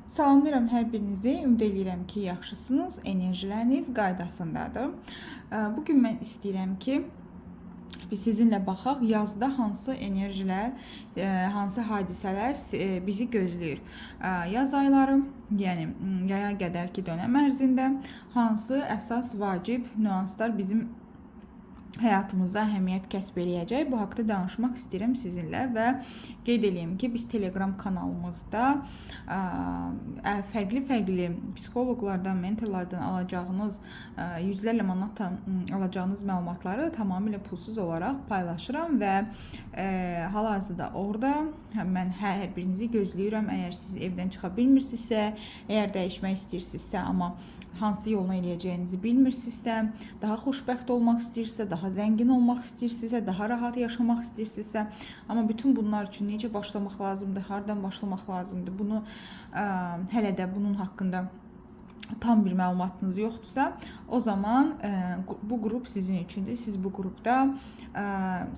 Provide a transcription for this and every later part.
Salamlayıram hər birinizi. Ümid eləyirəm ki, yaxşısınız, enerjiləriniz qaydasındadır. Bu gün mən istəyirəm ki, biz sizinlə baxaq yazda hansı enerjilər, hansı hadisələr bizi gözləyir. Yaz ayları, yəni yaya qədərki dönəm ərzində hansı əsas vacib nüanslar bizim həyatımızda əhəmiyyət kəsb eləyəcək. Bu haqqda danışmaq istəyirəm sizinlə və qeyd eləyim ki, biz Telegram kanalımızda fərqli-fərqli psixoloqlardan, mentorlardan alacağınız yüzlərlə manat alacağınız məlumatları tamamilə pulsuz olaraq paylaşıram və hal-hazırda orada mən hər birinizi gözləyirəm. Əgər siz evdən çıxa bilmirsinizsə, əgər dəyişmək istəyirsinizsə, amma hansı yolunu eləyəcəyinizi bilmirsinizsə, daha xoşbəxt olmaq istəyirsinizsə, daha zəngin olmaq istəyirsinizsə, daha rahat yaşamaq istəyirsinizsə, amma bütün bunlar üçün necə başlamaq lazımdır, hardan başlamaq lazımdır, bunu hələ də bunun haqqında tam bir məlumatınız yoxdursa, o zaman bu qrup sizin üçündür. Siz bu qrupda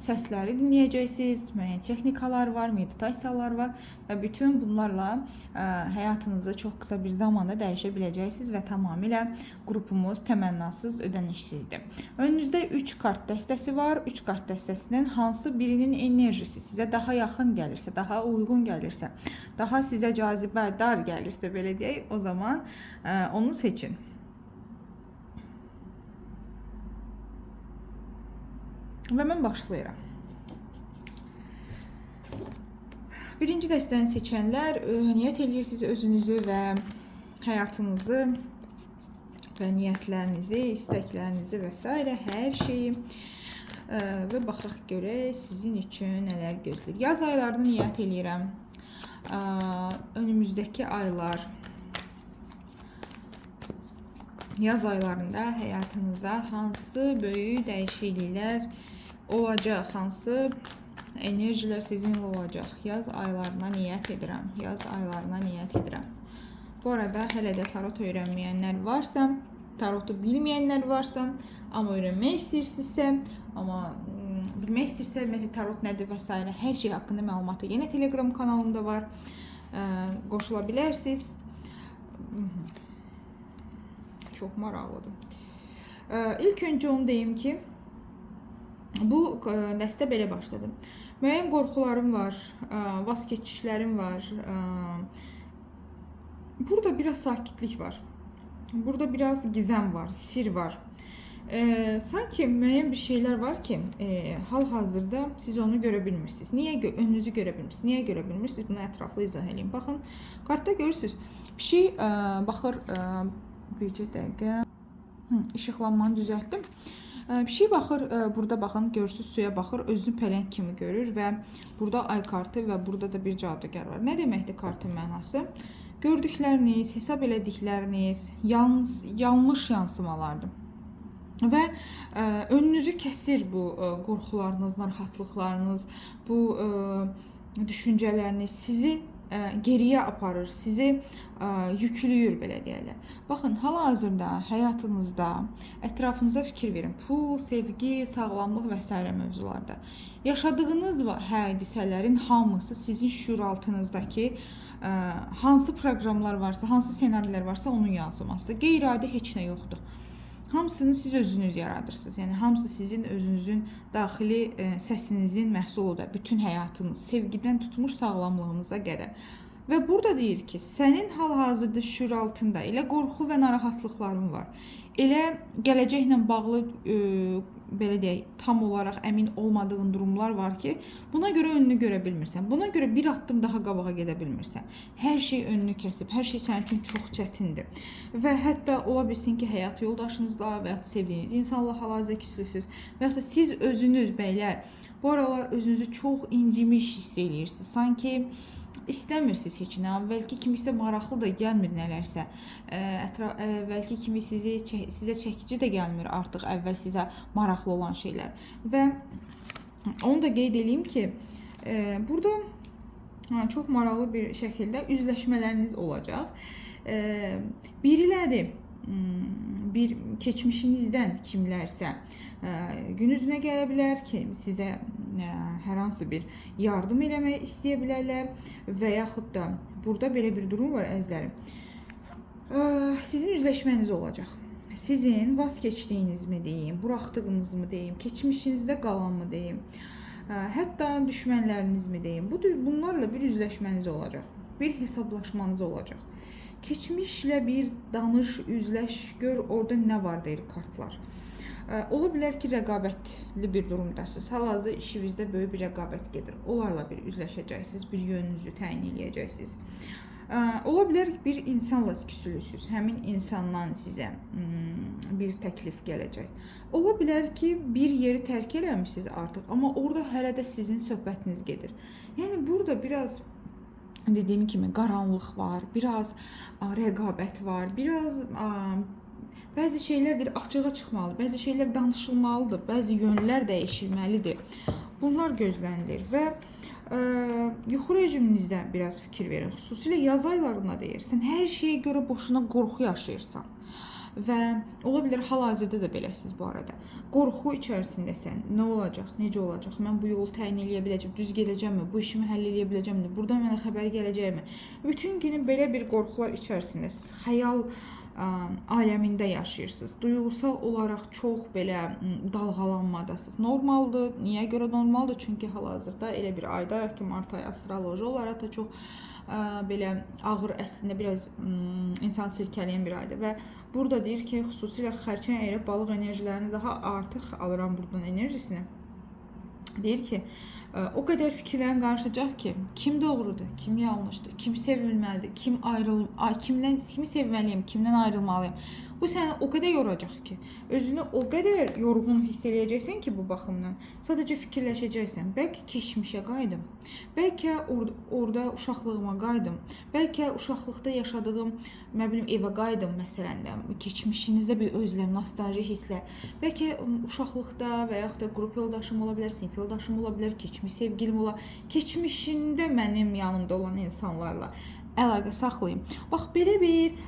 səsləri dinləyəcəksiniz, müəyyən texnikalar var, meditasiyalar var və bütün bunlarla həyatınızı çox qısa bir zamanda dəyişə biləcəksiniz və tamamilə qrupumuz təmənnasız, ödənişsizdir. Önünüzdə 3 kart dəstəsi var. 3 kart dəstəsinin hansı birinin enerjisi sizə daha yaxın gəlirsə, daha uyğun gəlirsə, daha sizə cazibədar gəlirsə, belə deyək, o zaman onu seçin. Və mən başlayıram. Birinci dəstəni seçənlər niyyət eləyirsiniz özünüzü və həyatınızı və niyyətlərinizi, istəklərinizi və s. hər şeyi və baxaq görək sizin üçün nələr gözləyir. Yaz aylarını niyyət eləyirəm. Önümüzdəki aylar, yaz aylarında həyatınıza hansı böyük dəyişikliklər olacaq, hansı enerjilər sizinlə olacaq. Yaz aylarına niyyət edirəm. Yaz aylarına niyyət edirəm. Bu arada hələ də tarot öyrənməyənlər varsa, tarotu bilməyənlər varsa, amma öyrənmək istəyirsinizsə, amma bilmək istəyirsə, ümumiyyətlə tarot nədir və s. hər şey haqqında məlumatı yenə Telegram kanalımda var. Qoşula bilərsiniz. Çox maraqlıdır. İlk öncə onu deyim ki, bu dəstə belə başladı. Müəyyən qorxularım var, vaz keçişlərim var. Burada biraz sakitlik var. Burada biraz gizəm var, sir var. Sanki müəyyən bir şeylər var ki, hal-hazırda siz onu görə bilmirsiniz. Niyə önünüzü görə bilmirsiniz? Niyə görə bilmirsiniz? Bunu ətraflı izah eləyim. Baxın, kartda görürsünüz. Pişik baxır, bircə dəqiqə. İşıqlanmanı düzəltdim. Pişik baxır, burada baxın, görürsünüz, suya baxır, özünü pələng kimi görür və burada ay kartı və burada da bir cadugar var. Nə deməkdir kartın mənası? Gördükləriniz, hesab elədikləriniz yanlış yansımalardır. Və önünüzü kəsir bu qorxularınız, narahatlıqlarınız, bu düşüncələriniz sizi geriyə aparır, sizi yüklüyür belə deyərlər. Baxın, hal-hazırda həyatınızda ətrafınıza fikir verin. Pul, sevgi, sağlamlıq və s. mövzularda. Yaşadığınız hadisələrin hamısı sizin şüuraltınızdakı hansı proqramlar varsa, hansı ssenarilər varsa onun yansımasıdır. Qeyri-adi heç nə yoxdur. Hamısını siz özünüz yaradırsınız. Yəni hamısı sizin özünüzün daxili səsinizin məhsuludur. Bütün həyatınız, sevgidən tutmuş sağlamlığınıza qədər. Və burada deyir ki, sənin hal-hazırda şüuraltında elə qorxu və narahatlıqların var. Elə gələcəklə bağlı belə deyək, tam olaraq əmin olmadığın durumlar var ki, buna görə önünü görə bilmirsən. Buna görə bir addım daha qabağa gedə bilmirsən. Hər şey önünü kəsib, hər şey sənin üçün çox çətindir. Və hətta ola bilsin ki, həyat yoldaşınızla və ya sevdiyiniz insanla hal-hazırda küslüsünüz və ya da siz özünüz bəylər bu aralar özünüzü çox incimiş hiss eləyirsiniz. Sanki istəmirsiniz heç nə. Əvvəlki kimi sizə maraqlı da gəlmir nələrsə. Əvvəlki kimi sizə çəkici də gəlmir artıq əvvəl sizə maraqlı olan şeylər. Və onu da qeyd eləyim ki, burada çox maraqlı bir şəkildə üzləşmələriniz olacaq. Biriləri bir keçmişinizdən kimlərsə gün üzünə gələ bilər ki, sizə hər hansı bir yardım eləmək istəyə bilərlər və yaxud da burada belə bir durum var əzizlərim. Sizin üzləşməniz olacaq. Sizin vaz keçdiyiniz mi deyim, buraxdığınız mı deyim, keçmişinizdə qalan mı deyim, hətta düşmənləriniz mi deyim. Bunlarla bir üzləşməniz olacaq. Bir hesablaşmanız olacaq. Keçmişlə bir danış, üzləş, gör orada nə var deyir kartlar. Ola bilər ki, rəqabətli bir durumdasınız. Hal-hazırda işinizdə böyük bir rəqabət gedir. Onlarla bir üzləşəcəksiniz, bir yönünüzü təyin eləyəcəksiniz. Ola bilər bir insanla küsülüsünüz. Həmin insandan sizə bir təklif gələcək. Ola bilər ki, bir yeri tərk eləmisiniz artıq, amma orada hələ də sizin söhbətiniz gedir. Yəni burada biraz dediyim kimi qaranlıq var, biraz rəqabət var, biraz bəzi şeylərdir açığa çıxmalı, bəzi şeylər danışılmalıdır, bəzi yönlər dəyişilməlidir. Bunlar gözlənilir və yuxu rejiminizdə biraz fikir verin. Xüsusilə yaz aylarında deyir. Sən hər şeyə görə boşuna qorxu yaşayırsan. Və ola bilər hal-hazırda da beləsiz bu arada. Qorxu içərisindəsən. Nə olacaq, necə olacaq? Mən bu yolu təyin eləyə biləcəm, düz gedəcəmmi? Bu işimi həll eləyə biləcəmmi? Buradan mənə xəbər gələcəkmi? Bütün günü belə bir qorxular içərisindəsiniz. Xəyal aləmində yaşayırsınız. Duyğusal olaraq çox belə dalğalanmadasınız. Normaldır. Niyə görə normaldır? Çünki hal-hazırda elə bir aydayıq ki, mart ayı astroloji olaraq da çox belə ağır, əslində biraz insan silkələyən bir aydır və burada deyir ki, xüsusilə xərçəng, əyrək, balıq enerjilərini daha artıq alıram buradan enerjisini. Deyir ki, o qədər fikirlərin qarışacaq ki, kim doğrudur, kim yanlışdır, kim sevilməlidir, kim kimdən kimi sevməliyim, kimdən ayrılmalıyam. Bu səni o qədər yoracaq ki, özünü o qədər yorğun hiss eləyəcəksən ki, bu baxımdan. Sadəcə fikirləşəcəksən. Bəlkə keçmişə qayıdım, bəlkə orada uşaqlığıma qayıdım, bəlkə uşaqlıqda yaşadığım, nə bilim, evə qayıdım məsələn də, keçmişinizdə bir özləm, nostalji hisslər. Bəlkə uşaqlıqda və yaxud da qrup yoldaşım ola bilər, sinif yoldaşım ola bilər, keçmiş sevgilim ola, keçmişində mənim yanımda olan insanlarla əlaqə saxlayım. Bax, belə bir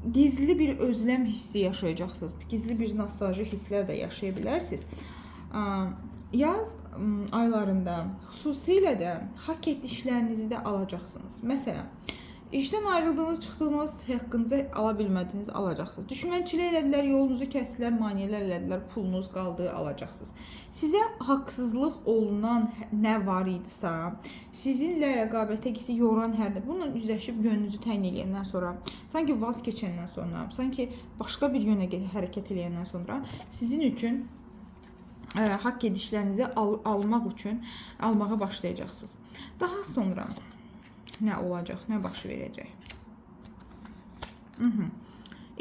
gizli bir özləm hissi yaşayacaqsınız. Gizli bir nostalji hisslər də yaşaya bilərsiniz. Yaz aylarında xüsusilə də haqq etdiklərinizi də alacaqsınız. Məsələn, işdən ayrıldığınız, çıxdığınız, haqqınızı ala bilmədiniz, alacaqsınız. Düşmənçilik elədilər, yolunuzu kəsdilər, maneələr elədilər, pulunuz qaldı, alacaqsınız. Sizə haqsızlıq olunan nə var idisə, sizinlə rəqabətə gisi yoran hər nə, bununla üzləşib yönünüzü təyin eləyəndən sonra, sanki vaz keçəndən sonra, sanki başqa bir yönə hərəkət eləyəndən sonra sizin üçün haqq edişlərinizi almaq üçün almağa başlayacaqsınız. Daha sonra nə olacaq, nə baş verəcək?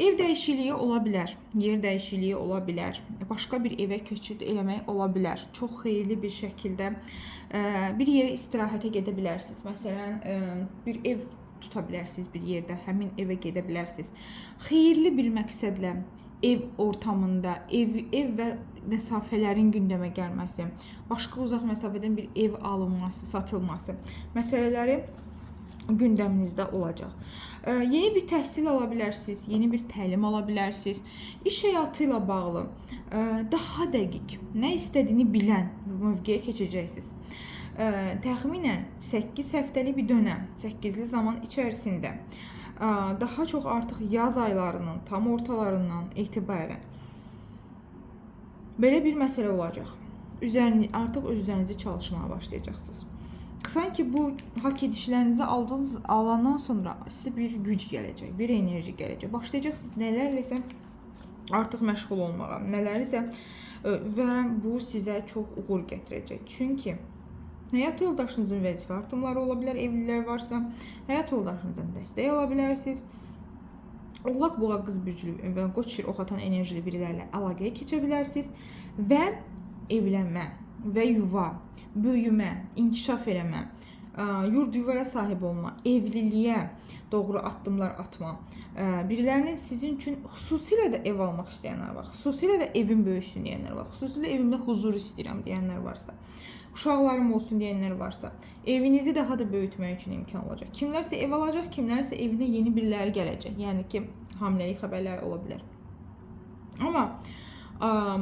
Ev dəyişikliyi ola bilər, yer dəyişikliyi ola bilər, başqa bir evə köçüd eləmək ola bilər. Çox xeyirli bir şəkildə bir yerə istirahətə gedə bilərsiniz. Məsələn, bir ev tuta bilərsiniz bir yerdə, həmin evə gedə bilərsiniz. Xeyirli bir məqsədlə ev ortamında, ev və məsafələrin gündəmə gəlməsi, başqa uzaq məsafədən bir ev alınması, satılması məsələləri gündəminizdə olacaq. Yeni bir təhsil ala bilərsiniz, yeni bir təlim ala bilərsiniz. İş həyatı ilə bağlı daha dəqiq, nə istədiyini bilən mövqeyə keçəcəksiniz. Təxminən 8 həftəlik bir dönəm, 8-li zaman içərisində daha çox artıq yaz aylarının tam ortalarından etibarən belə bir məsələ olacaq. Artıq öz üzərinizə çalışmağa başlayacaqsınız. Sanki bu haqq edişlərinizi alandan sonra sizə bir güc gələcək, bir enerji gələcək. Başlayacaqsınız nələrləsə artıq məşğul olmağa, nələrisə və bu sizə çox uğur gətirəcək. Çünki həyat yoldaşınızın vəzifə artımları ola bilər, evlilər varsa, həyat yoldaşınızdan dəstək ala bilərsiniz. Oğlaq, boğa, qız bürclü və qoç, şir, ox atan enerjili birilərlə əlaqəyə keçə bilərsiniz və evlənmə və yuva, böyümə, inkişaf eləmə, yurd yuvaya sahib olma, evliliyə doğru addımlar atma, birilərinin sizin üçün xüsusilə də ev almaq istəyənlər var, xüsusilə də evim böyüsün deyənlər var, xüsusilə evimdə huzur istəyirəm deyənlər varsa, uşaqlarım olsun deyənlər varsa, evinizi daha da böyütmək üçün imkan olacaq. Kimlərsə ev alacaq, kimlərsə evinə yeni biriləri gələcək. Yəni ki, hamiləlik xəbərləri ola bilər. Amma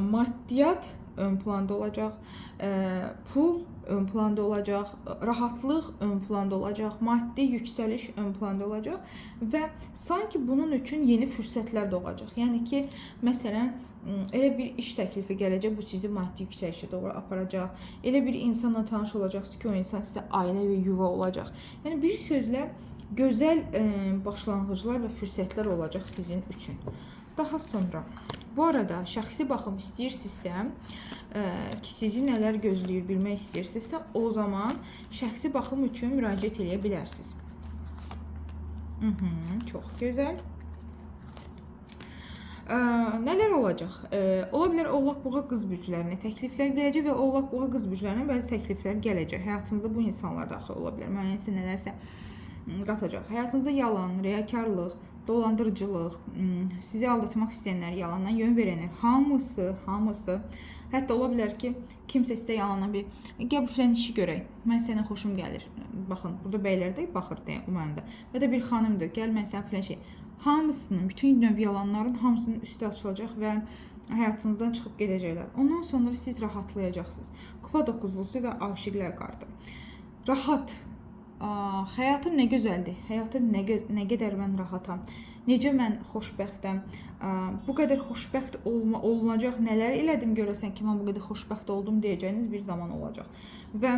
maddiyat ön planda olacaq, pul ön planda olacaq, rahatlıq ön planda olacaq, maddi yüksəliş ön planda olacaq və sanki bunun üçün yeni fürsətlər doğacaq. Yəni ki, məsələn, elə bir iş təklifi gələcək, bu sizi maddi yüksəlişə doğru aparacaq. Elə bir insanla tanış olacaqsınız ki, o insan sizə ailə və yuva olacaq. Yəni bir sözlə gözəl başlanğıclar və fürsətlər olacaq sizin üçün. Daha sonra, bu arada şəxsi baxım istəyirsinizsə, ki, sizi nələr gözləyir bilmək istəyirsinizsə, o zaman şəxsi baxım üçün müraciət eləyə bilərsiniz. Çox gözəl. Nələr olacaq? Ola bilər Oğlaq, Boğa, Qız bürclərinə təkliflər gələcək və Oğlaq, Boğa, Qız bürclərinə bəzi təkliflər gələcək. Həyatınıza bu insanlar daxil ola bilər. Müəyyən sizə nələrsə qatacaq. Həyatınıza yalan, riyakarlıq, dolandırıcılıq, sizi aldatmaq istəyənlər, yalandan yön verənlər, hamısı, hətta ola bilər ki, kimsə sizə yalandan bir, gəl bu filan işi görək, mən sənə xoşum gəlir. Baxın, burada bəylər də baxır deyə o mənada. Və də bir xanımdır, gəl mən sənə filan şey. Hamısının, bütün növ yalanların hamısının üstü açılacaq və həyatınızdan çıxıb gedəcəklər. Ondan sonra siz rahatlayacaqsınız. Kupa 9-lusu və aşiqlər kartı. Rahat. Həyatım nə gözəldir. Həyatım nə qədər mən rahatam. Necə mən xoşbəxtəm. Bu qədər xoşbəxt olunacaq nələr elədim görəsən ki, mən bu qədər xoşbəxt oldum deyəcəyiniz bir zaman olacaq. Və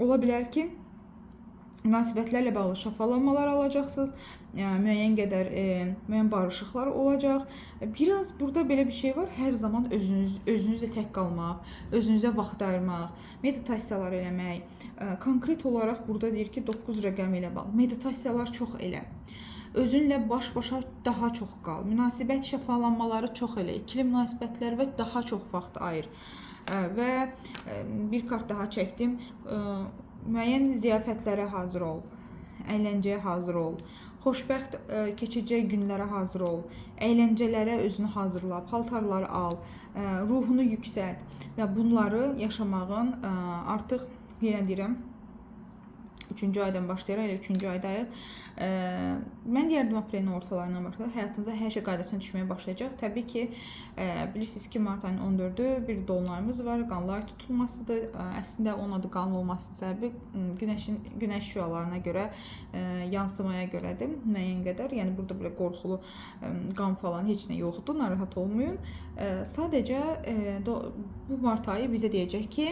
ola bilər ki, münasibətlərlə bağlı şəfalanmalar alacaqsınız, müəyyən qədər müəyyən barışıqlar olacaq. Biraz burada belə bir şey var, hər zaman özünüzlə tək qalmaq, özünüzə vaxt ayırmaq, meditasiyalar eləmək. Konkret olaraq burada deyir ki, 9 rəqəmi ilə bağlı meditasiyalar çox elə. Özünlə baş-başa daha çox qal, münasibət şəfalanmaları çox elə, ikili münasibətlər və daha çox vaxt ayır. Və bir kart daha çəkdim. Müəyyən ziyafətlərə hazır ol, əyləncəyə hazır ol, xoşbəxt keçəcək günlərə hazır ol, əyləncələrə özünü hazırla, paltarları al, ruhunu yüksəlt və bunları yaşamağın artıq, yenə deyirəm, 3-cü aydan başlayaraq, elə 3-cü aydayıq. Mən deyərdim aprelin ortalarından başlayaraq həyatınıza hər şey qaydasına düşməyə başlayacaq. Təbii ki, bilirsiniz ki, mart ayının 14-ü bir dolunayımız var, qanlı ay tutulmasıdır. Əslində onun adı qanlı olmasının səbəbi günəş şüalarına görə, yansımaya görədir müəyyən qədər. Yəni burada belə qorxulu qan falan heç nə yoxdur, narahat olmayın. Sadəcə bu mart ayı bizə deyəcək ki,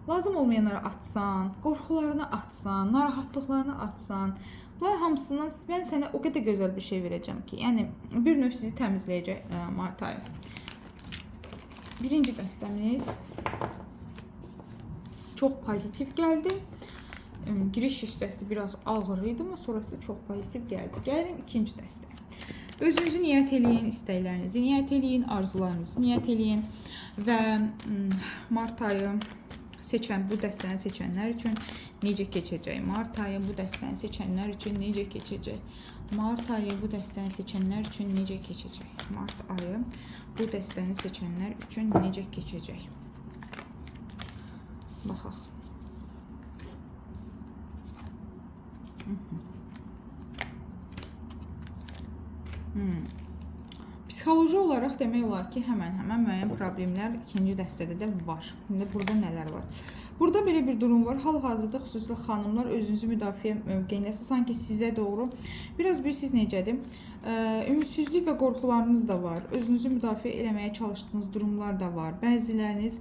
lazım olmayanları atsan, qorxularını atsan, narahatlıqlarını atsan, bunlar hamısından mən sənə o qədər gözəl bir şey verəcəm ki, yəni bir növ sizi təmizləyəcək mart ayı. Birinci dəstəmiz çox pozitiv gəldi. Giriş hissəsi biraz ağır idi, amma sonrası çox pozitiv gəldi. Gəlin ikinci dəstə. Özünüzü niyyət eləyin, istəklərinizi niyyət eləyin, arzularınızı niyyət eləyin və mart ayı seçən, bu dəstəni seçənlər üçün necə keçəcək? Mart ayı bu dəstəni seçənlər üçün necə keçəcək? Mart ayı bu dəstəni seçənlər üçün necə keçəcək? Mart ayı bu dəstəni seçənlər üçün necə keçəcək? Baxaq. Psixoloji olaraq demək olar ki, həmən-həmən müəyyən problemlər ikinci dəstədə də var. İndi burada nələr var? Burada belə bir durum var. Hal-hazırda xüsusilə xanımlar özünüzü müdafiə mövqeyindəsiniz. Sanki sizə doğru. Biraz bilirsiniz necədir? Ümidsizlik və qorxularınız da var. Özünüzü müdafiə eləməyə çalışdığınız durumlar da var. Bəziləriniz,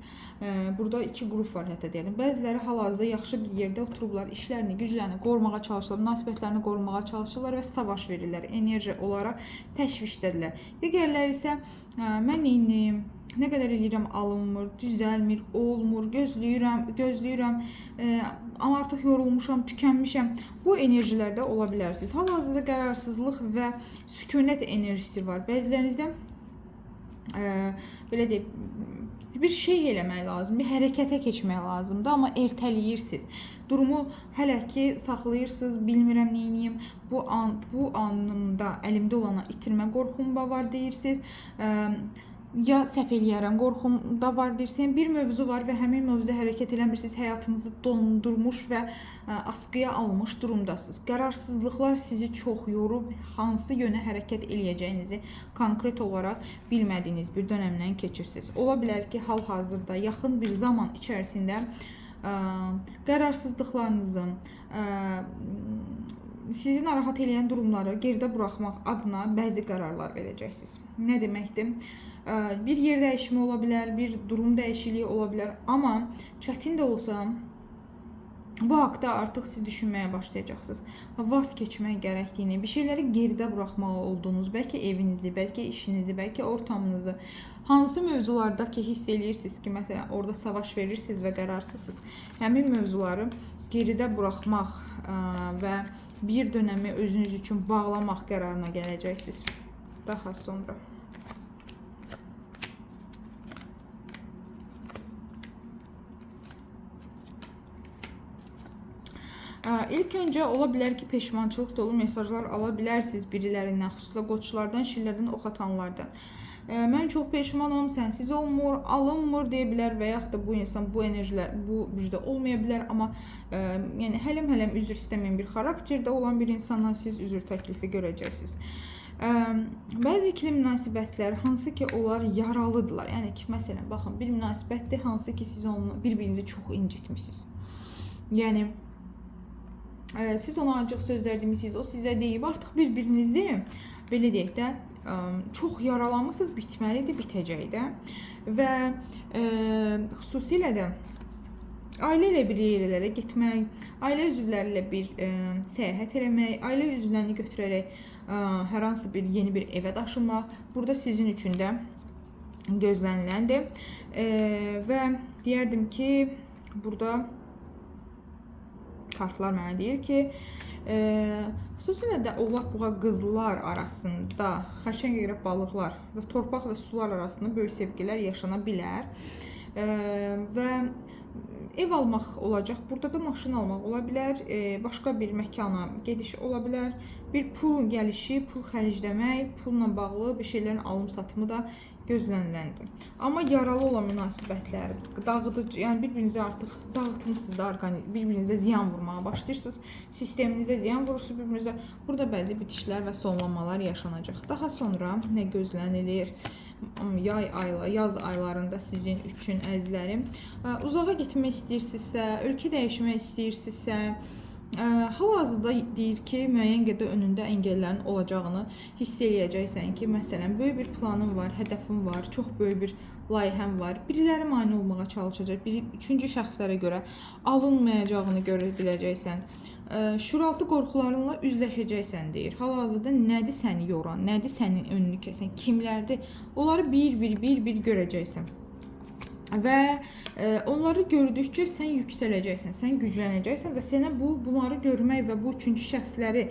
burada iki qrup var hətta deyəlim. Bəziləri hal-hazırda yaxşı bir yerdə oturublar, işlərini, güclərini qorumağa çalışırlar, münasibətlərini qorumağa çalışırlar və savaş verirlər. Enerji olaraq təşvişdədirlər. Digərləri isə mən neyniyim? Nə qədər eləyirəm alınmır, düzəlmir, olmur, gözləyirəm, amma artıq yorulmuşam, tükənmişəm. Bu enerjilərdə ola bilərsiniz. Hal-hazırda qərarsızlıq və sükunət enerjisi var. Bəzilərinizdə belə deyim, bir şey eləmək lazım, bir hərəkətə keçmək lazımdır, amma ertələyirsiniz. Durumu hələ ki saxlayırsınız, bilmirəm neyniyim, bu anımda əlimdə olana itirmə qorxum var deyirsiniz. Ya səhv eləyərəm, qorxum da var deyirsən, bir mövzu var və həmin mövzuda hərəkət eləmirsiniz, həyatınızı dondurmuş və askıya almış durumdasınız. Qərarsızlıqlar sizi çox yorub, hansı yönə hərəkət eləyəcəyinizi konkret olaraq bilmədiyiniz bir dönəmdən keçirsiniz. Ola bilər ki, hal-hazırda yaxın bir zaman içərisində qərarsızlıqlarınızı, sizi narahat eləyən durumları geridə buraxmaq adına bəzi qərarlar verəcəksiniz. Nə deməkdir? Bir yer dəyişimi ola bilər, bir durum dəyişikliyi ola bilər, amma çətin də olsa bu haqda artıq siz düşünməyə başlayacaqsınız. Vaz keçmək gərəkdiyini, bir şeyləri geridə buraxmalı olduğunuz, bəlkə evinizi, bəlkə işinizi, bəlkə ortamınızı, hansı mövzularda ki hiss eləyirsiniz ki, məsələn, orada savaş verirsiniz və qərarsızsınız, həmin mövzuları geridə buraxmaq və bir dönəmi özünüz üçün bağlamaq qərarına gələcəksiniz daha sonra. İlk öncə ola bilər ki, peşmançılıq dolu mesajlar ala bilərsiniz birilərindən, xüsusilə qoçlardan, şirlərdən, ox atanlardan. Mən çox peşmanam, sənsiz olmur, alınmır deyə bilər və yaxud da bu insan, bu enerjilər, bu gücdə olmaya bilər, amma yəni hələm-hələm üzr istəməyən bir xarakterdə olan bir insandan siz üzr təklifi görəcəksiniz. Bəzi ikili münasibətlər, hansı ki onlar yaralıdırlar. Yəni ki, məsələn, baxın, bir münasibətdir, hansı ki siz onu bir-birinizi çox incitmisiniz. Yəni siz ona acıq sözlər demişsiniz, o sizə deyib, artıq bir-birinizi, belə deyək də, çox yaralanmışsınız, bitməlidir, bitəcək də. Və xüsusilə də ailə ilə bir yerlərə getmək, ailə üzvləri ilə bir səyahət eləmək, ailə üzvlərini götürərək hər hansı bir yeni bir evə daşınmaq burada sizin üçün də gözləniləndir. Və deyərdim ki, burada kartlar mənə deyir ki, xüsusilə də oğlaq, buğa, qızlar arasında, xərçəng, əqrəb, balıqlar və torpaq və sular arasında böyük sevgilər yaşana bilər. Və ev almaq olacaq, burada da maşın almaq ola bilər, başqa bir məkana gediş ola bilər, bir pul gəlişi, pul xərcləmək, pulla bağlı bir şeylərin alım-satımı da gözləniləndir. Amma yaralı olan münasibətlər, dağıdıcı, yəni bir-birinizə artıq dağıtmışsınız da, bir-birinizə ziyan vurmağa başlayırsınız, sisteminizə ziyan vurursunuz bir-birinizə. Burada bəzi bitişlər və sonlanmalar yaşanacaq. Daha sonra nə gözlənilir? Yay ayları, yaz aylarında sizin üçün əzizlərim. Uzağa getmək istəyirsinizsə, ölkə dəyişmək istəyirsinizsə, hal-hazırda deyir ki, müəyyən qədər önündə əngəllərin olacağını hiss eləyəcəksən ki, məsələn, böyük bir planım var, hədəfim var, çox böyük bir layihəm var. Biriləri mane olmağa çalışacaq, biri üçüncü şəxslərə görə alınmayacağını görə biləcəksən. Şuuraltı qorxularınla üzləşəcəksən deyir. Hal-hazırda nədir səni yoran, nədir sənin önünü kəsən, kimlərdir? Onları bir-bir görəcəksən. Və onları gördükcə sən yüksələcəksən, sən güclənəcəksən və sənə bunları görmək və bu üçüncü şəxsləri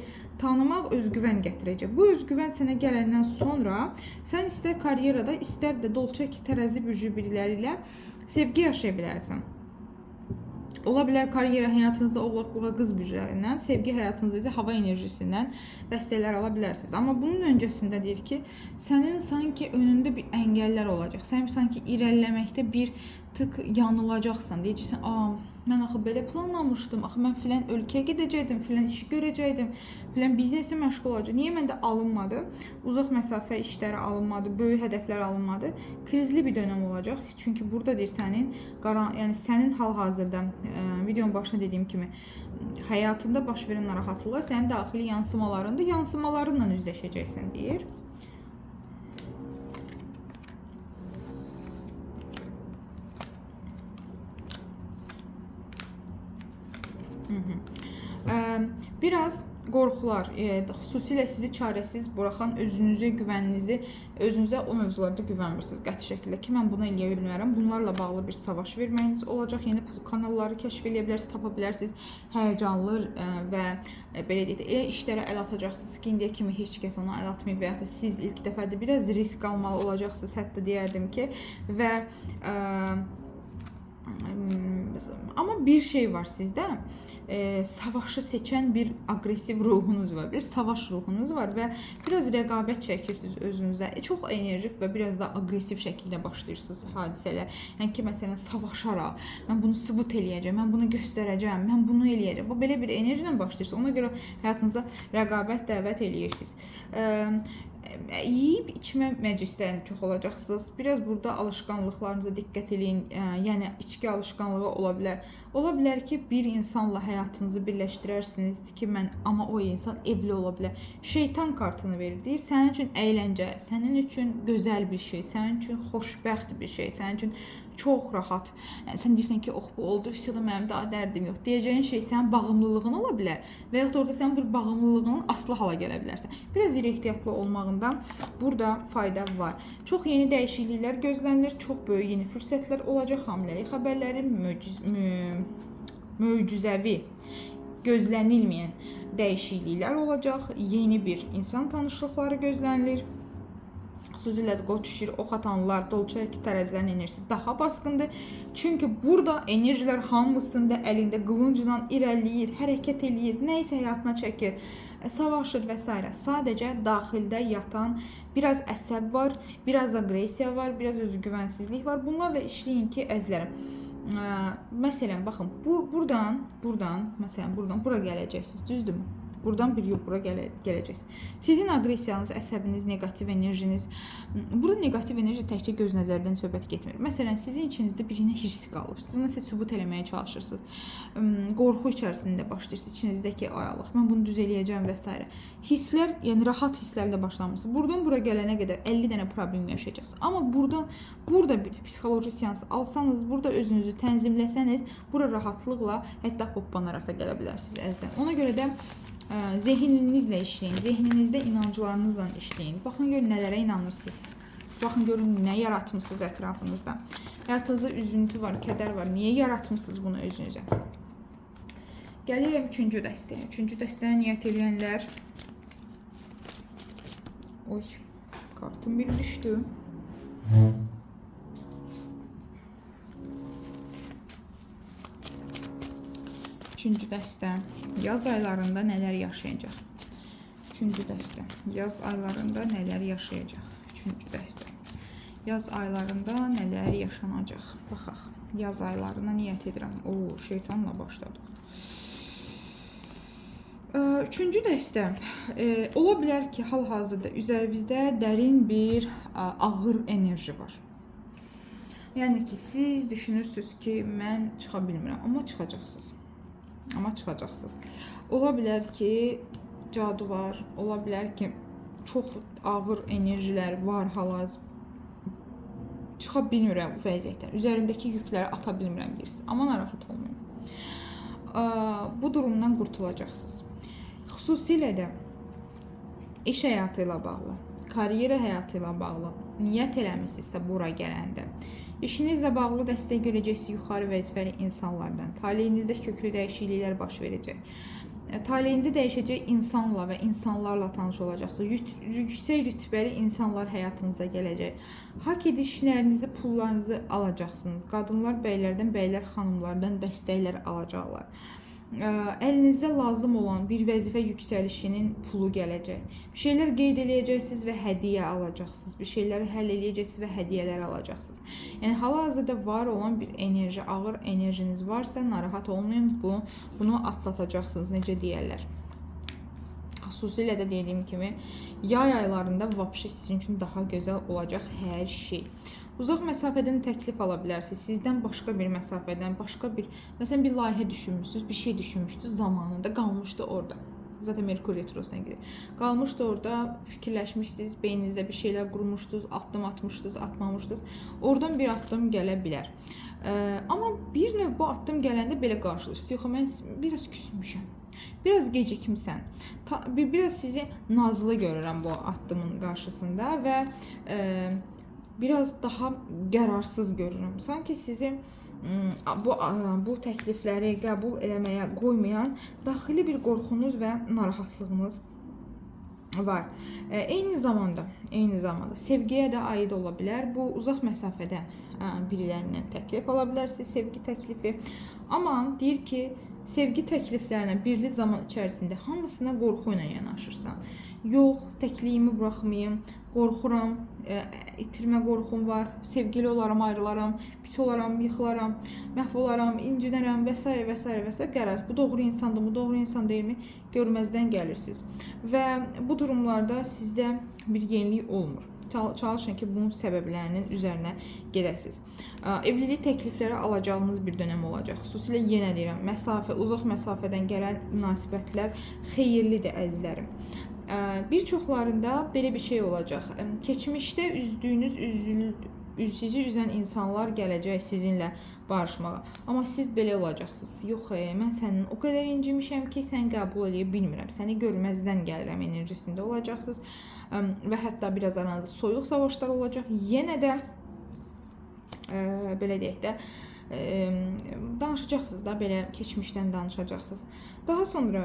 tanımaq özgüvən gətirəcək. Bu özgüvən sənə gələndən sonra sən istər karyerada, istər də dolça tərəzi bürcü biriləri ilə sevgi yaşaya bilərsən. Ola bilər karyera həyatınızda oğlaq, buğa, qız bürclərindən, sevgi həyatınızda isə hava enerjisindən dəstəklər ala bilərsiniz. Amma bunun öncəsində deyir ki, sənin sanki önündə bir əngəllər olacaq. Sən sanki irəliləməkdə bir tık yanılacaqsan. Deyəcəksən, mən axı belə planlamışdım, axı mən filan ölkəyə gedəcəkdim, filan işi görəcəkdim, filan biznesə məşğul olacaq. Niyə məndə alınmadı? Uzaq məsafə işləri alınmadı, böyük hədəflər alınmadı. Krizli bir dönəm olacaq. Çünki burada deyir sənin, yəni sənin hal-hazırda videonun başında dediyim kimi həyatında baş verən narahatlıqlar sənin daxili yansımalarında, yansımalarınla üzləşəcəksən deyir. Biraz qorxular, xüsusilə sizi çarəsiz buraxan özünüzə güvəninizi, özünüzə o mövzularda güvənmirsiniz qəti şəkildə ki, mən bunu eləyə bilmərəm. Bunlarla bağlı bir savaş verməyiniz olacaq. Yeni pul kanalları kəşf eləyə bilərsiniz, tapa bilərsiniz. Həyəcanlı və belə deyək də, elə işlərə əl atacaqsınız ki, indiyə kimi heç kəs ona əl atmayıb və yaxud da siz ilk dəfədir biraz risk almalı olacaqsınız, hətta deyərdim ki, və Amma bir şey var sizdə, savaşı seçən bir aqressiv ruhunuz var, bir savaş ruhunuz var və biraz rəqabət çəkirsiniz özünüzə. Çox enerjik və biraz da aqressiv şəkildə başlayırsınız hadisələr. Yəni ki, məsələn, savaşaraq, mən bunu sübut eləyəcəm, mən bunu göstərəcəm, mən bunu eləyəcəm. Bu belə bir enerji ilə başlayırsınız. Ona görə həyatınıza rəqabət dəvət eləyirsiniz. Yeyib içmə məclislərində çox olacaqsınız. Biraz burada alışqanlıqlarınıza diqqət eləyin. Yəni içki alışqanlığı ola bilər. Ola bilər ki, bir insanla həyatınızı birləşdirərsiniz ki, mən amma o insan evli ola bilər. Şeytan kartını verir. Deyir, sənin üçün əyləncə, sənin üçün gözəl bir şey, sənin üçün xoşbəxt bir şey, sənin üçün çox rahat. Yəni sən deyirsən ki, oh bu oldu, vəsə mənim daha dərdim yox. Deyəcəyin şey sənin bağımlılığın ola bilər və yaxud da orada sənin bir bağımlılığının aslı hala gələ bilərsən. Biraz ehtiyatlı olmağında burada fayda var. Çox yeni dəyişikliklər gözlənilir, çox böyük yeni fürsətlər olacaq, hamiləlik xəbərləri, möcüzəvi, gözlənilməyən dəyişikliklər olacaq, yeni bir insan tanışlıqları gözlənilir. Xüsusilə də qoç, şir, ox atanlar, dolça ikiz tərəzilərin enerjisi daha basqındır. Çünki burada enerjilər hamısında əlində qılıncla irəliləyir, hərəkət eləyir, nə isə həyatına çəkir, savaşır və s. Sadəcə daxildə yatan biraz əsəb var, biraz aqressiya var, biraz özgüvənsizlik var. Bunlarla işləyin ki, əzizlərim. Məsələn, baxın, bu buradan, məsələn, buradan bura gələcəksiniz, düzdürmü? Buradan bir yol bura gələcəksiniz. Sizin aqressiyanız, əsəbiniz, neqativ enerjiniz. Burada neqativ enerji təkcə göz nəzərdən söhbət getmir. Məsələn, sizin içinizdə birinə hirs qalıb. Siz ona sübut eləməyə çalışırsınız. Qorxu içərisində başlayırsınız. İçinizdəki ay Allah, mən bunu düz eləyəcəm və s. Hisslər, yəni rahat hisslərlə başlamırsınız. Buradan bura gələnə qədər 50 dənə problem yaşayacaqsınız. Amma burada bir psixoloji seans alsanız, burada özünüzü tənzimləsəniz, bura rahatlıqla, hətta hoppanaraq da gələ bilərsiniz əzizlər. Ona görə də zehninizlə işləyin, zehninizdə inanclarınızla işləyin. Baxın görün nələrə inanırsınız. Baxın görün nə yaratmısınız ətrafınızda. Həyatınızda üzüntü var, kədər var. Niyə yaratmısınız bunu özünüzə? Gəlirəm üçüncü dəstəyə. Üçüncü dəstəyə niyyət eləyənlər. Oy, kartım bir düşdü. Üçüncü dəstə yaz aylarında nələr yaşayacaq? Üçüncü dəstə yaz aylarında nələr yaşayacaq? Üçüncü dəstə yaz aylarında nələr yaşanacaq? Baxaq. Yaz aylarına niyyət edirəm. O, şeytanla başladıq. Üçüncü dəstə ola bilər ki, hal-hazırda üzərinizdə dərin bir ağır enerji var. Yəni ki, siz düşünürsünüz ki, mən çıxa bilmirəm, amma çıxacaqsınız. Amma çıxacaqsınız. Ola bilər ki, cadu var, ola bilər ki, çox ağır enerjilər var hal-hazırda. Çıxa bilmirəm bu vəziyyətdən. Üzərimdəki yükləri ata bilmirəm deyirsiniz. Amma narahat olmayın. Bu durumdan qurtulacaqsınız. Xüsusilə də iş həyatı ilə bağlı, karyera həyatı ilə bağlı niyyət eləmisinizsə bura gələndə, işinizlə bağlı dəstək görəcəksiniz yuxarı vəzifəli insanlardan. Taleyinizdə köklü dəyişikliklər baş verəcək. Taleyinizi dəyişəcək insanla və insanlarla tanış olacaqsınız. Yüksək rütbəli insanlar həyatınıza gələcək. Haqq edişlərinizi, pullarınızı alacaqsınız. Qadınlar bəylərdən, bəylər xanımlardan dəstəklər alacaqlar. Əlinizə lazım olan bir vəzifə yüksəlişinin pulu gələcək. Bir şeylər qeyd eləyəcəksiniz və hədiyyə alacaqsınız. Bir şeyləri həll eləyəcəksiniz və hədiyyələr alacaqsınız. Yəni hal-hazırda var olan bir enerji, ağır enerjiniz varsa narahat olmayın, bunu atlatacaqsınız, necə deyərlər. Xüsusilə də dediyim kimi, yay aylarında vapşi sizin üçün daha gözəl olacaq hər şey. Uzaq məsafədən təklif ala bilərsiniz. Sizdən başqa bir məsafədən, başqa bir, məsələn, bir layihə düşünmüşsünüz, bir şey düşünmüşdünüz zamanında, qalmışdı orada. Zaten Merkur retrosuna girir. Qalmışdı orada, fikirləşmişsiniz, beyninizdə bir şeylər qurmuşdunuz, addım atmışdınız, atmamışdınız. Oradan bir addım gələ bilər. Amma bir növ bu addım gələndə belə qarşılaşırsınız. Yox, mən biraz küsmüşəm. Biraz gecikmisən. Biraz sizi nazlı görürəm bu addımın qarşısında və biraz daha qərarsız görürəm. Sanki sizi bu təklifləri qəbul eləməyə qoymayan daxili bir qorxunuz və narahatlığınız var. Eyni zamanda sevgiyə də aid ola bilər. Bu uzaq məsafədən Birilərindən təklif ala bilərsiniz, sevgi təklifi. Amma deyir ki, sevgi təkliflərinə birli zaman içərisində hamısına qorxu ilə yanaşırsan. Yox, təkliyimi buraxmayım, qorxuram, itirmə qorxum var, sevgili olaram, ayrılaram, pis olaram, yıxılaram, məhv olaram, incinərəm və s. və s. və s. Qərar. Bu doğru insandır, bu doğru insan deyilmi? Görməzdən gəlirsiniz. Və bu durumlarda sizdə bir yenilik olmur. Çalışın ki, bunun səbəblərinin üzərinə gedəsiniz. Evlilik təklifləri alacağınız bir dönəm olacaq. Xüsusilə yenə deyirəm, məsafə, uzaq məsafədən gələn münasibətlər xeyirlidir əzizlərim. Bir çoxlarında belə bir şey olacaq. Keçmişdə üzdüyünüz, sizi üzən insanlar gələcək sizinlə barışmağa. Amma siz belə olacaqsınız. Yox, mən sənin o qədər incimişəm ki, sən qəbul eləyə bilmirəm. Səni görməzdən gəlirəm enerjisində olacaqsınız. Və hətta biraz aranızda soyuq savaşlar olacaq. Yenə də belə deyək də, danışacaqsınız da, belə keçmişdən danışacaqsınız. Daha sonra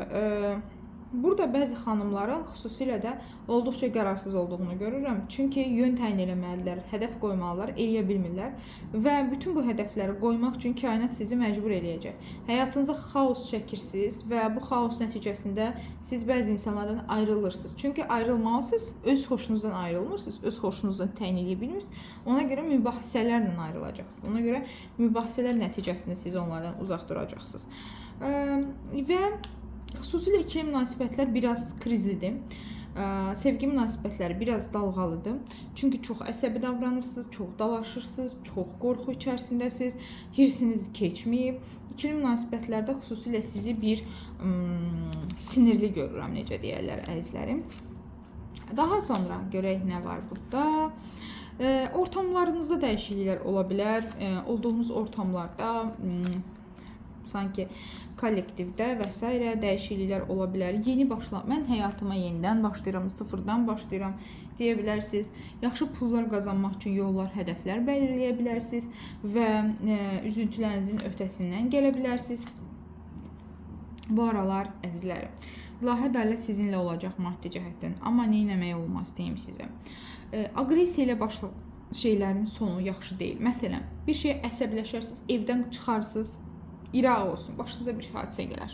burada bəzi xanımların xüsusilə də olduqca qərarsız olduğunu görürəm. Çünki yön təyin eləməlidirlər, hədəf qoymalılar, eləyə bilmirlər və bütün bu hədəfləri qoymaq üçün kainat sizi məcbur eləyəcək. Həyatınıza xaos çəkirsiniz və bu xaos nəticəsində siz bəzi insanlardan ayrılırsınız. Çünki ayrılmalısınız, öz xoşunuzdan ayrılmırsınız, öz xoşunuzdan təyin eləyə bilmirsiniz. Ona görə mübahisələrlə ayrılacaqsınız. Ona görə mübahisələr nəticəsində siz onlardan uzaq duracaqsınız. Və xüsusilə ikili münasibətlər biraz krizlidir. Sevgi münasibətləri biraz dalğalıdır. Çünki çox əsəbi davranırsınız, çox dalaşırsınız, çox qorxu içərisindəsiniz, hirsiniz keçməyib. İkili münasibətlərdə xüsusilə sizi bir sinirli görürəm, necə deyərlər əzizlərim. Daha sonra görək nə var burada. Ortamlarınızda dəyişikliklər ola bilər. Olduğunuz ortamlarda sanki kollektivdə və s. dəyişikliklər ola bilər. Yeni başla, mən həyatıma yenidən başlayıram, sıfırdan başlayıram deyə bilərsiniz. Yaxşı pullar qazanmaq üçün yollar, hədəflər belirləyə bilərsiniz və üzüntülərinizin öhdəsindən gələ bilərsiniz. Bu aralar əzizlərim, ilahi ədalət sizinlə olacaq maddi cəhətdən, amma nə etmək olmaz deyim sizə. Aqressiya ilə başla şeylərin sonu yaxşı deyil. Məsələn, bir şeyə əsəbləşərsiniz, evdən çıxarsınız, İraq olsun, başınıza bir hadisə gələr.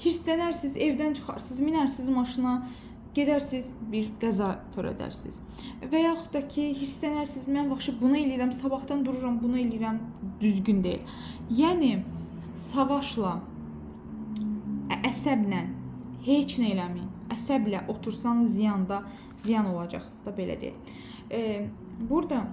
Hirslənərsiniz, evdən çıxarsınız, minərsiniz maşına, gedərsiniz, bir qəza törədərsiniz. Və yaxud da ki, hirslənərsiniz, mən vəxşi bunu eləyirəm, sabahdan dururam, bunu eləyirəm, düzgün deyil. Yəni, savaşla, əsəblə heç nə eləməyin. Əsəblə otursanız ziyanda, ziyan olacaqsınız da, belə deyil. Burada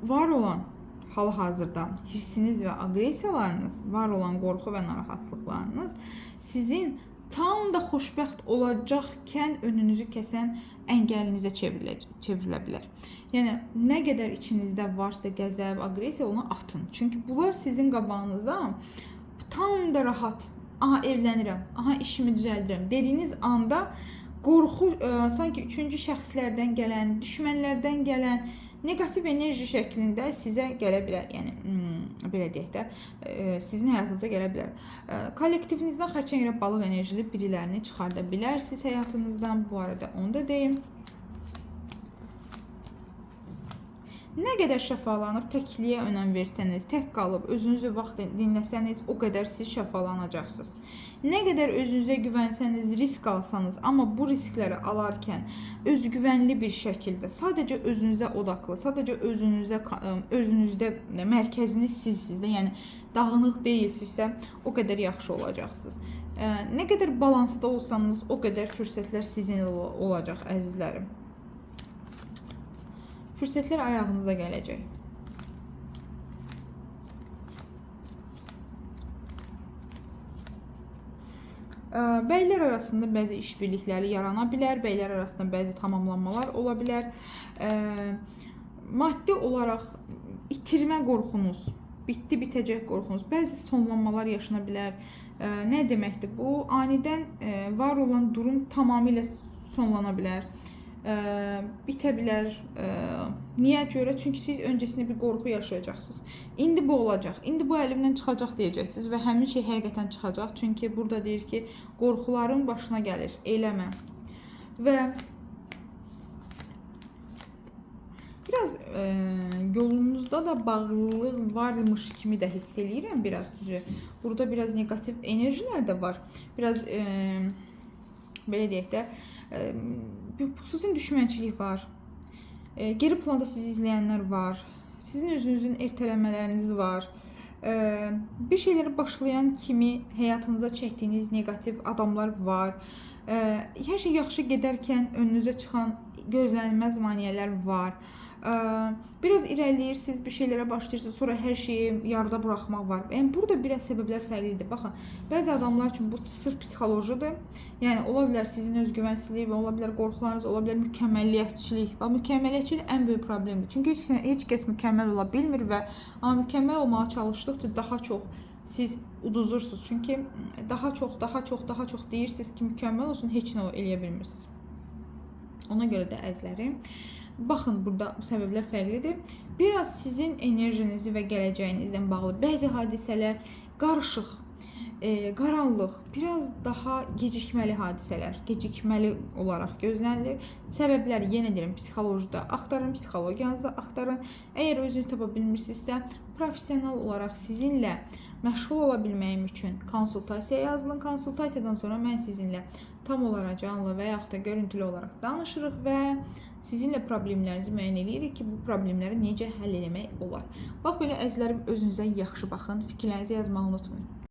var olan hal-hazırda hirsiniz və aqressiyalarınız, var olan qorxu və narahatlıqlarınız sizin tam da xoşbəxt olacaqkən önünüzü kəsən əngəlinizə çevrilə bilər. Yəni, nə qədər içinizdə varsa qəzəb, aqressiya, onu atın. Çünki bunlar sizin qabağınızda tam da rahat, aha evlənirəm, aha işimi düzəldirəm dediyiniz anda qorxu, sanki üçüncü şəxslərdən gələn, düşmənlərdən gələn negativ enerji şəklində sizə gələ bilər. Yəni, belə deyək də, sizin həyatınıza gələ bilər. Kollektivinizdən xərçəng ilə balıq enerjili birilərini çıxarda bilərsiniz həyatınızdan. Bu arada onu da deyim. Nə qədər şəfalanıb təkliyə önəm versəniz, tək qalıb özünüzü vaxt dinləsəniz, o qədər siz şəfalanacaqsınız. Nə qədər özünüzə güvənsəniz, risk alsanız, amma bu riskləri alarkən özgüvənli bir şəkildə, sadəcə özünüzə odaqlı, sadəcə özünüzə, özünüzdə mərkəziniz sizsiniz də, yəni dağınıq deyilsinizsə, o qədər yaxşı olacaqsınız. Nə qədər balansda olsanız, o qədər fürsətlər sizinlə olacaq, əzizlərim. Fürsətlər ayağınıza gələcək. Bəylər arasında bəzi işbirlikləri yarana bilər, bəylər arasında bəzi tamamlanmalar ola bilər. Maddi olaraq itirmə qorxunuz, bitdi, bitəcək qorxunuz, bəzi sonlanmalar yaşana bilər. Nə deməkdir bu? Anidən var olan durum tamamilə sonlana bilər. Bitə bilər. Niyə görə? Çünki siz öncəsində bir qorxu yaşayacaqsınız. İndi bu olacaq, indi bu əlimdən çıxacaq deyəcəksiniz və həmin şey həqiqətən çıxacaq. Çünki burada deyir ki, qorxuların başına gəlir, eləmə. Və Biraz yolunuzda da bağlılıq varmış kimi də hiss eləyirəm biraz düzü. Burada biraz neqativ enerjilər də var. Biraz belə deyək də, bir xüsusi düşmənçilik var. Geri planda sizi izləyənlər var. Sizin özünüzün ertələmələriniz var. Bir şeyləri başlayan kimi həyatınıza çəkdiyiniz neqativ adamlar var. Hər şey yaxşı gedərkən önünüzə çıxan gözlənilməz maneələr var. Biraz irəliləyirsiniz, bir şeylərə başlayırsınız, sonra hər şeyi yarıda buraxmaq var. Yəni burada biraz səbəblər fərqlidir. Baxın, bəzi adamlar üçün bu sırf psixolojidir. Yəni ola bilər sizin özgüvənsizlik və ola bilər qorxularınız, ola bilər mükəmməliyyətçilik. Bax, mükəmməliyyətçilik ən böyük problemdir. Çünki heç kəs mükəmməl ola bilmir və amma mükəmməl olmağa çalışdıqca daha çox siz uduzursunuz. Çünki daha çox, daha çox, daha çox deyirsiniz ki, mükəmməl olsun, heç nə eləyə bilmirsiniz. Ona görə də əzizlərim, baxın burada səbəblər fərqlidir. Biraz sizin enerjinizi və gələcəyinizlə bağlı bəzi hadisələr qarışıq, qaranlıq, biraz daha gecikməli hadisələr, gecikməli olaraq gözlənilir. Səbəbləri yenə deyirəm, psixologiyada axtarın, psixologiyanızda axtarın. Əgər özünüz tapa bilmirsinizsə, professional olaraq sizinlə məşğul ola bilməyim üçün konsultasiyaya yazılın. Konsultasiyadan sonra mən sizinlə tam olaraq canlı və yaxud da görüntülü olaraq danışırıq və sizinlə problemlərinizi müəyyən edirik ki, bu problemləri necə həll etmək olar. Bax belə əzizlərim, özünüzə yaxşı baxın, fikirlərinizi yazmağı unutmayın.